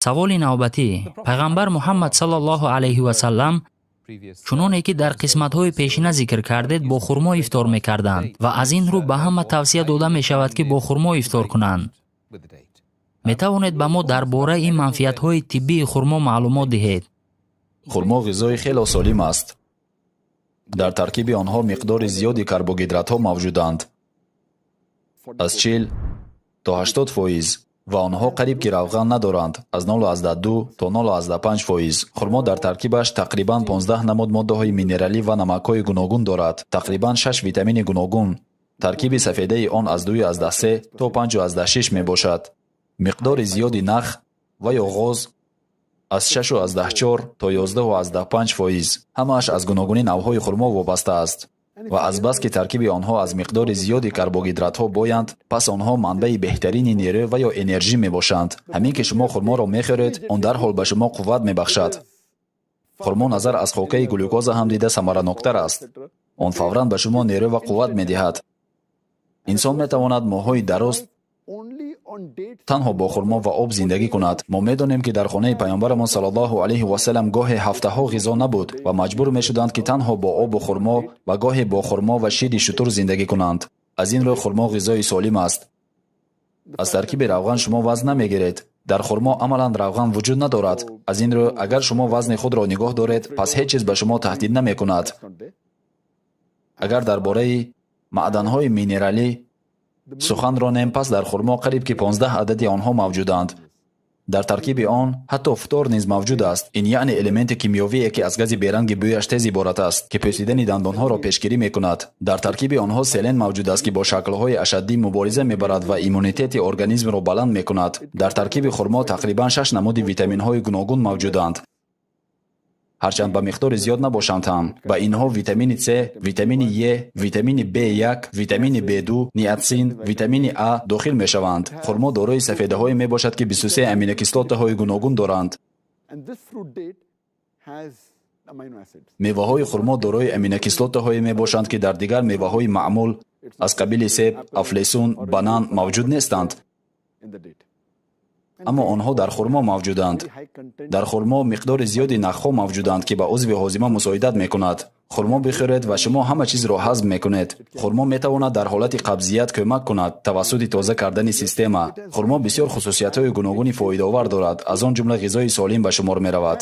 Саволи навбатӣ. Пайғамбар Муҳаммад саллаллоҳу алайҳи васаллам, чуноне ки дар қисматҳои пешина зикр кардед, бо хурмо ифтор мекарданд ва аз ин рӯ ба ҳама тавсия дода мешавад, ки бо хурмо ифтор кунанд. Метавонед ба мо дар бораи ин манфиатҳои тиббии хурмо маълумот диҳед? Хурмо ғизои хело солим аст. Дар таркиби онҳо миқдори зиёди карбогидратҳо мавҷуданд, аз 40 то 80%, ва онҳо қариб ки равған надоранд, аз 0,2 то 0,5%. Хурмо дар таркибаш тақрибан 15 намуд моддаҳои минералӣ ва намакҳои гуногун дорад, тақрибан 6 витамини гуногун. Таркиби сафедаи он аз 2,3 то 5,6 мебошад. Миқдори зиёди нах ва ё ғоз аз 6,4 то 11,5%. Ҳамааш аз гуногуни навъҳои хурмо вобаста аст. Ва азбаски таркиби онҳо аз миқдори зиёди карбогидратҳо боянд, пас онҳо манбаи беҳтарини нерӯ ва ё энержӣ мебошанд. Ҳамин ки шумо хурморо мехӯред, он дарҳол ба шумо қувват мебахшад. Хурмо назар аз хокаи глюкоза ҳам дида самараноктар аст. Он фавран ба шумо нерӯ ва қувват медиҳад. Инсон метавонад моҳҳои дароз танҳо бо хурмо ва об зиндагӣ кунад. Мо медонем, ки дар хонаи паёмбарамон саллаллоҳу алайҳи васаллам гоҳе ҳафтаҳо ғизо набуд ва маҷбур мешуданд, ки танҳо бо обу хурмо ва гоҳе бо хурмо ва шири шутур зиндагӣ кунанд. Аз ин рӯ хурмо ғизои солим аст. Аз таркиби равған шумо вазн намегиред. Дар хурмо амалан равған вуҷуд надорад. Аз ин рӯ агар шумо вазни худро нигоҳ доред, пас ҳеҷ чиз ба шумо таҳдид намекунад. Агар дар бораи маъданҳои минералӣ сухан ронем, пас дар хурмо қариб ки 15 адади онҳо мавҷуданд. Дар таркиби он ҳатто фтор низ мавҷуд аст. Ин яъне элементи кимиёвие, ки аз гази беранги бӯяш тез иборат аст, ки пӯсидани дандонҳоро пешгирӣ мекунад. Дар таркиби онҳо селен мавҷуд аст, ки бо шаклҳои ашаддӣ мубориза мебарад ва иммунитети организмро баланд мекунад. Дар таркиби хурмо тақрибан 6 намуди витаминҳои гуногун мавҷуданд, ҳарчанд ба миқдори зиёд набошанд ҳам. Ба инҳо витамини С, витамини Е, витамини В1, витамини В2, ниатсин, витамини А дохил мешаванд. Хурмо дорои сафедаҳое мебошад, ки 23 аминокислотаҳои гуногун доранд. Меваҳои хурмо дорои аминокислотаҳое мебошанд, ки дар дигар меваҳои маъмул аз қабили себ, афлесун, банан мавҷуд нестанд, аммо онҳо дар хурмо мавҷуданд. Дар хурмо миқдори зиёди нахҳо мавҷуданд, ки ба узви ҳозима мусоидат мекунад. Хурмо бихӯред ва шумо ҳама чизро ҳазм мекунед. Хурмо метавонад дар ҳолати қабзият кӯмак кунад тавассути тоза кардани система. Хурмо бисёр хусусиятҳои гуногуни фоидаовар дорад, аз он ҷумла ғизои солим ба шумор меравад.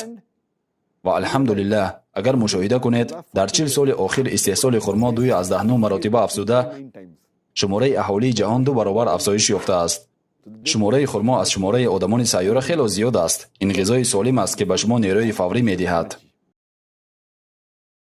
Ва алҳамдулиллаҳ, агар мушоҳида кунед, дар 40 соли охир истеҳсоли хурмо 2,9 маротиба афзуда, шумораи аҳолии ҷаҳон 2 баробар афзоиш ёфтааст. Шумораи хурмо аз шумораи одамони сайёра хело зиёд аст. Ин ғизои солим аст, ки ба шумо нерӯи фаврӣ медиҳад.